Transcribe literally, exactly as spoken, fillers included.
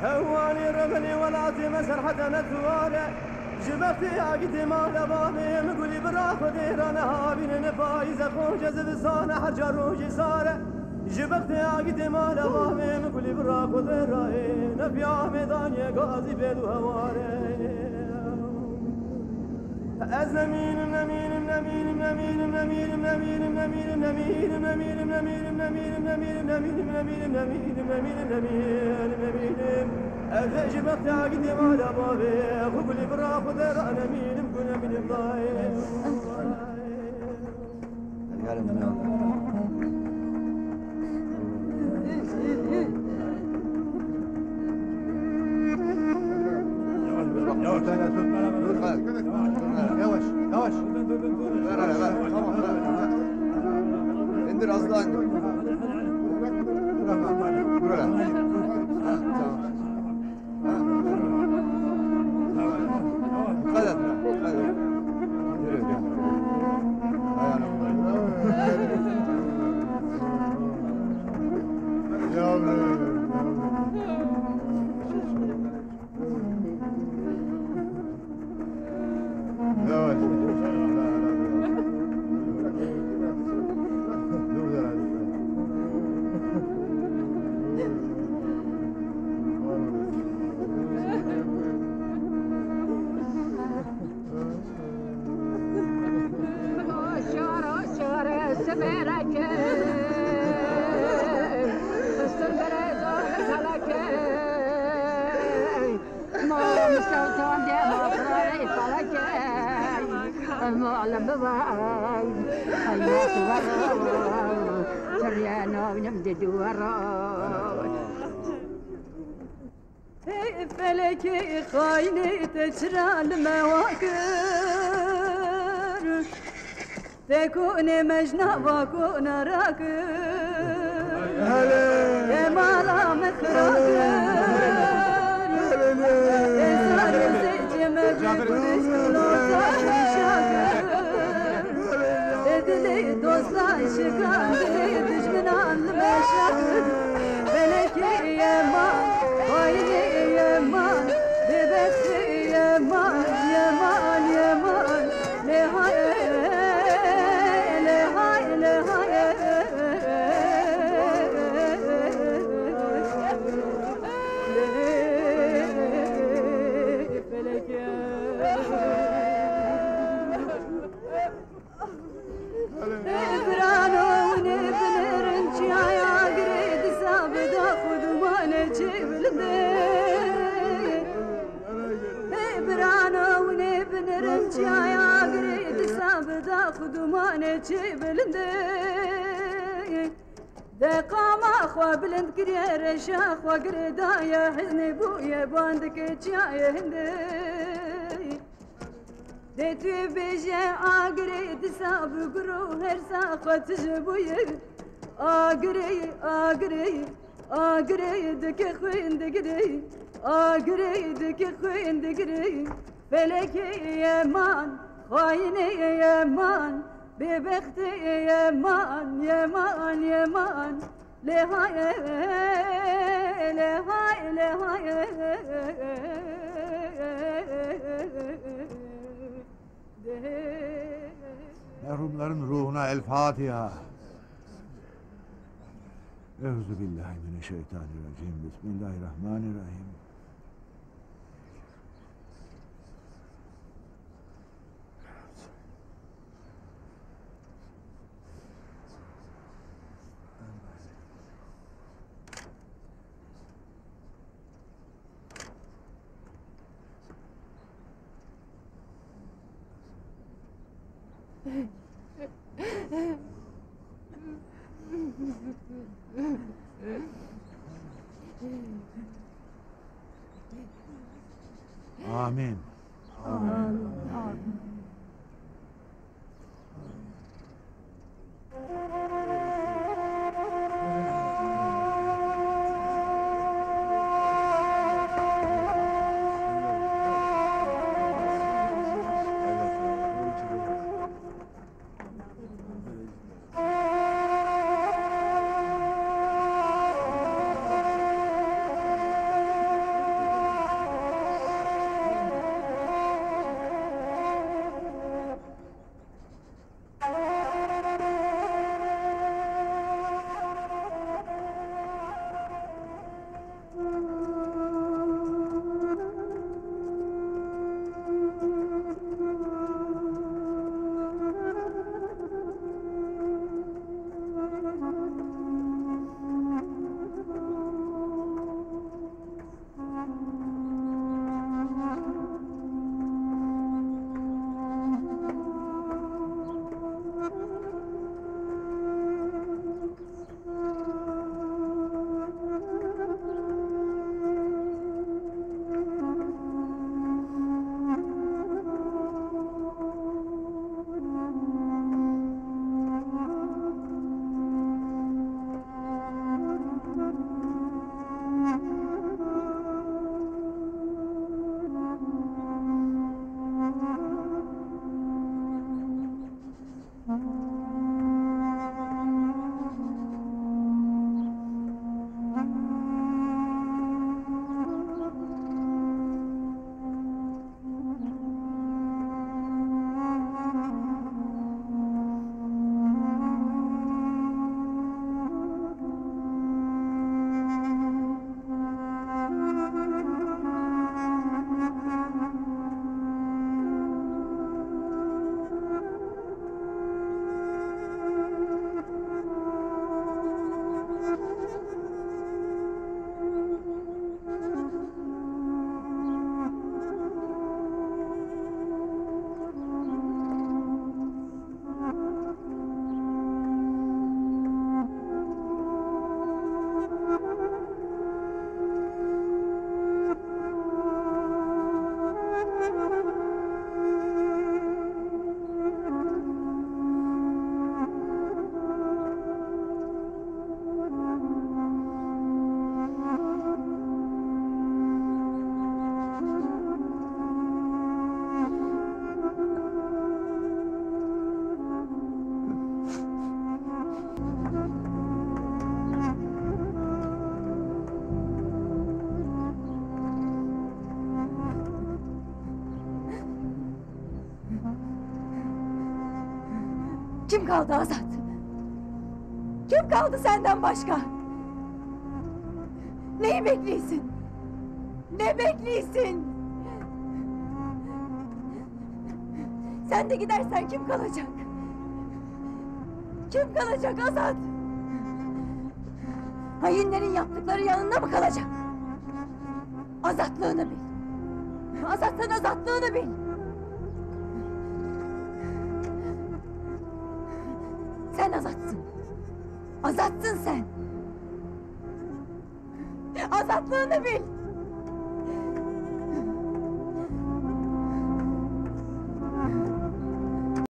Hewanê remenê welatê me serheta ne tuwar e. Ji bextê agitê mala bavê min gulî bira Xwedê ra nehavîne ne payîz e xonce zivistan e her ca rojê sar e. Ji bextê agitê mala bavê min gulî bira Xwedê ra ê ne piya mêdanê gazî bêd û hewar e. Ez nemînim, nemînim, nemînim, nemînim, nemînim, nemînim, nemînim, nemînim, nemînim, nemînim, nemînim, nemînim, nemînim, nemînim, nemînim, nemînim, nemînim, nemînim. Ez ê ji bextê agitê mala bavê xwe gulî bira Xwedê ra nemînim, ku nemînim dayê. Gelin ya. Yavaş, yavaş. Yavaş, yavaş. Ver hele, ver. Tamam, ver, ver. İndir, az daha indir. Dur hele. Ha, tamam. Dikkat et, dikkat et. Yürü, gel. Ayağına. Yavrum. Yavaş. Dur ya. Hey felekê xayinê, te çira li me wa kir? Te konê me ji nava kona rakir. Te mala me xira kir. Te zarê zêcê me bi gulî şikloza şakir. Dilê dostan şikand, dilê dijminan li me şakir. Felekê yeman, xayinê yeman, bêbextê yeman, yeman, yeman. Lê hay, lê hay, lê hay. Felekê. Birano winê binirin çiyaya girê disa bi dax û dumanê çê bilindê. Birano winê binirin çiyaya girê disa bi dax û dumanê çê bilindê. De qama xwe bilind kiriye, reşa xwe girê daye, hiznê bûye bandikê çiyayê hindê. Dê tu bêje agirê disa bi guro hersa xwe tije bûye. Agirê, agirê, agirê dike xwên digirê. Agirê dike xwên digirê. Felekê yeman, xayinê yeman, bêbextê yeman, yeman, yeman. Lê hay, lê hay, lê hay. Merhumların ruhuna El Fatiha. Euzubillahimineşşeytanirracim. Bismillahirrahmanirrahim. Amin. Amin. Amin. Kim kaldı Azat? Kim kaldı senden başka? Neyi bekliyorsun? Ne bekliyorsun? Sen de gidersen kim kalacak? Kim kalacak Azat? Hainlerin yaptıkları yanında mı kalacak? Azatlığını bil. Azat, sen azatlığını bil. Sen azatsın. Azatsın sen. Azatlığını bil.